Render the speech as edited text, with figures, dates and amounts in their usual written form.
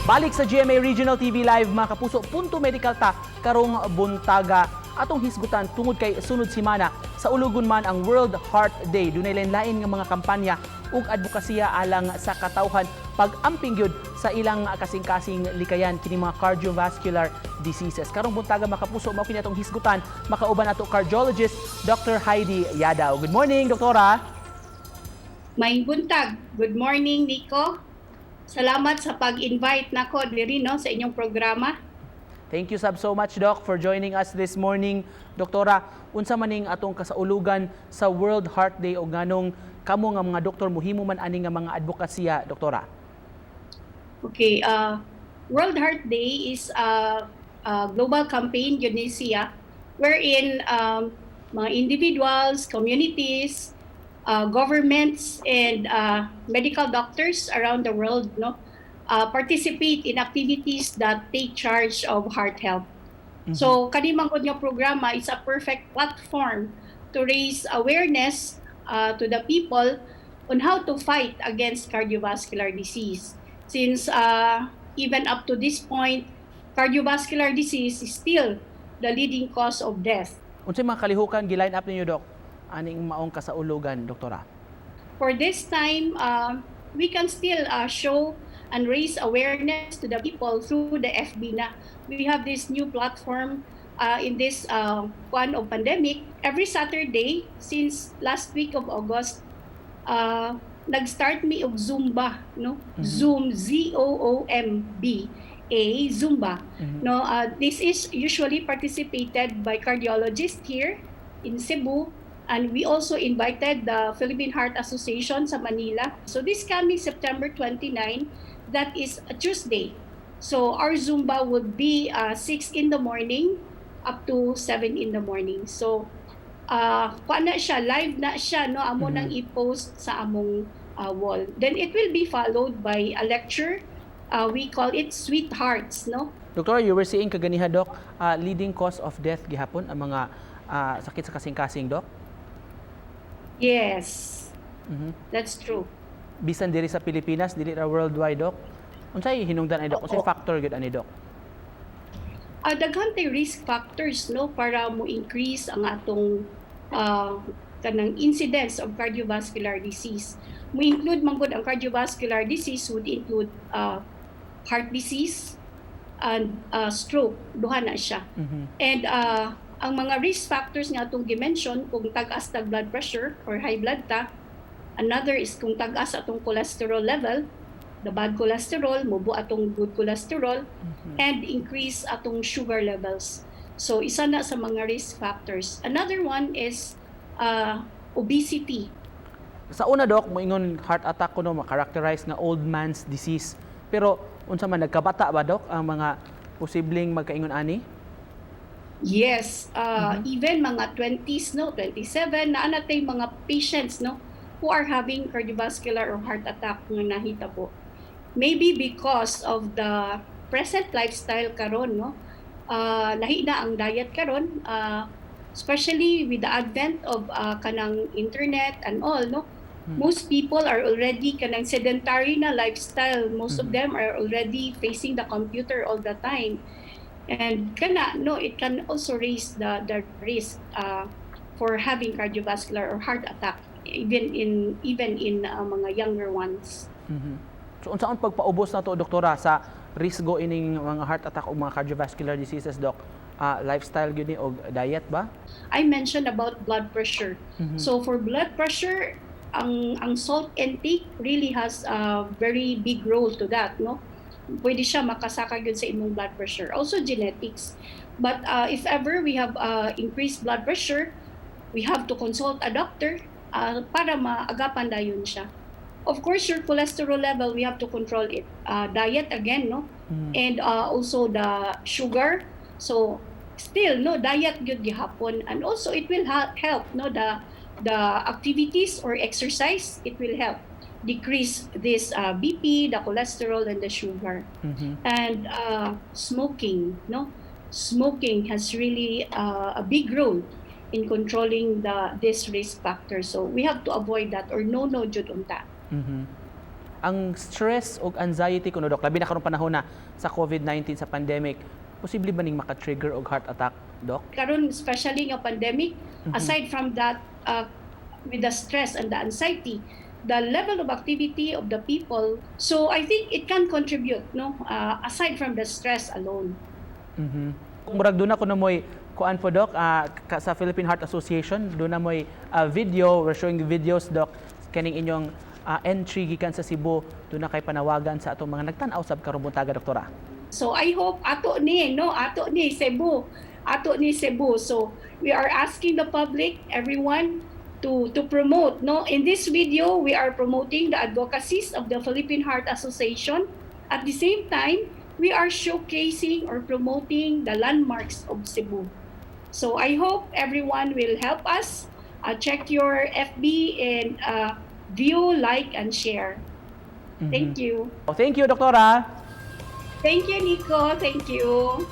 Balik sa GMA Regional TV Live, mga kapuso, Punto Medical ta karong buntaga. Atong hisgutan tungod kay sunod semana saulugon man ang World Heart Day. Dunay lain-lain nga mga kampanya ug advokasya alang sa katawhan pag-amping gyud sa ilang kasing-kasing likayan kini mga cardiovascular diseases. Karong buntaga, mga kapuso, mao kini atong hisgutan, makauban ato cardiologist Dr. Heidi Yadao. Good morning, doktora. Maayong buntag. Good morning, Nico. Salamat sa pag-invite nako diri, no, sa inyong programa. Thank you sab so much, Doc, for joining us this morning. Doktora, unsa man ning atong kasaulugan sa World Heart Day o nganong kamo nga mga doktor muhimo man ani nga mga advokasya, doktora? Okay, World Heart Day is a global campaign gyud ni siya wherein mga individuals, communities, governments and medical doctors around the world, no, participate in activities that take charge of heart health. So kani man gud nga programa is a perfect platform to raise awareness to the people on how to fight against cardiovascular disease. Since even up to this point, cardiovascular disease is still the leading cause of death. Unsay mga kalihukan gi-line up ninyo, Doc, aning maong kasaulugan, doktora? For this time, we can still show and raise awareness to the people through the FB na. We have this new platform in this one of pandemic. Every Saturday, since last week of August, nag-start mi og Zumba, no? Zoom, Zoomba, Zumba. No, this is usually participated by cardiologists here in Cebu, and we also invited the Philippine Heart Association sa Manila. So this coming September 29, that is a Tuesday. So our Zumba would be 6 in the morning up to 7 in the morning. So kuan na siya, live na siya, no, amo nang i-post sa among wall. Then it will be followed by a lecture. We call it Sweethearts, no? Doktora, you were saying kaganiha, Doc, leading cause of death gihapon ang mga sakit sa kasing-kasing, Doc? Yes. That's true. Bisan diri sa Pilipinas, dili ra worldwide, Doc. Unsay hinungdan ani, Doc? Unsay Oo. Factor gyud ani, Doc? Daghan tay risk factors, no, para mo increase ang atong kanang incidence of cardiovascular disease. Mo include man gud ang cardiovascular disease would include heart disease and stroke, duha na siya. And ang mga risk factors nga atong gi-mention, kung tag-as tag blood pressure or high blood ta, another is kung tag-as atong cholesterol level, the bad cholesterol, mubo atong good cholesterol, and increase atong sugar levels. So isa na sa mga risk factors. Another one is obesity. Sa una, Doc, moingon heart attack kuno ma-characterize nga old man's disease. Pero unsa man, nagkabata ba, Doc, ang mga posibleng magkaingon ani? Yes, even mga 20s, no, 27, naa na tay mga patients, no, who are having cardiovascular or heart attack nga nahitabo. Maybe because of the present lifestyle karon, no. Lahi na ang diet karon, especially with the advent of kanang internet and all, no. Most people are already kanang sedentary na lifestyle. Most of them are already facing the computer all the time. And kana, no, it can also raise the risk for having cardiovascular or heart attack even in mga younger ones. So unsaon pagpaubos nato, doktora, sa risgo ining mga heart attack o mga cardiovascular diseases, Doc? Lifestyle gyud ni og diet ba? I mentioned about blood pressure. So for blood pressure, ang salt intake really has a very big role to that, no? Pwede siya makasaka gyud sa imong blood pressure. Also genetics. But if ever we have increased blood pressure, we have to consult a doctor para maagapan dayon siya. Of course, your cholesterol level, we have to control it. Diet again, no? And also the sugar. So still, no, diet gyud gihapon, and also it will help, no, the activities or exercise, it will help decrease this BP, the cholesterol and the sugar. And smoking, no, smoking has really a big role in controlling the this risk factor, so we have to avoid that or no jud unta. Ang stress ug anxiety kuno, Dok, labi na karong panahon na sa COVID-19, sa pandemic, posible ba ning maka-trigger og heart attack, Dok? Karon, especially nga pandemic, aside from that, with the stress and the anxiety, the level of activity of the people, so I think it can contribute, no, aside from the stress alone. Murag duna kuno mo'y kuan po, Doc, sa Philippine Heart Association, duna mo'y video, we're showing videos, Doc, kaning inyong entry gikan sa Cebu, duna kay panawagan sa atong mga nagtan-aw sab karong buntaga, Doktora. So I hope ato ni, no, ato ni Cebu, ato ni Cebu. So we are asking the public, everyone, to promote, no. In this video, we are promoting the advocacies of the Philippine Heart Association. At the same time, we are showcasing or promoting the landmarks of Cebu. So I hope everyone will help us. Check your FB and view, like, and share. Thank you. Thank you, Doktora. Thank you, Nico. Thank you.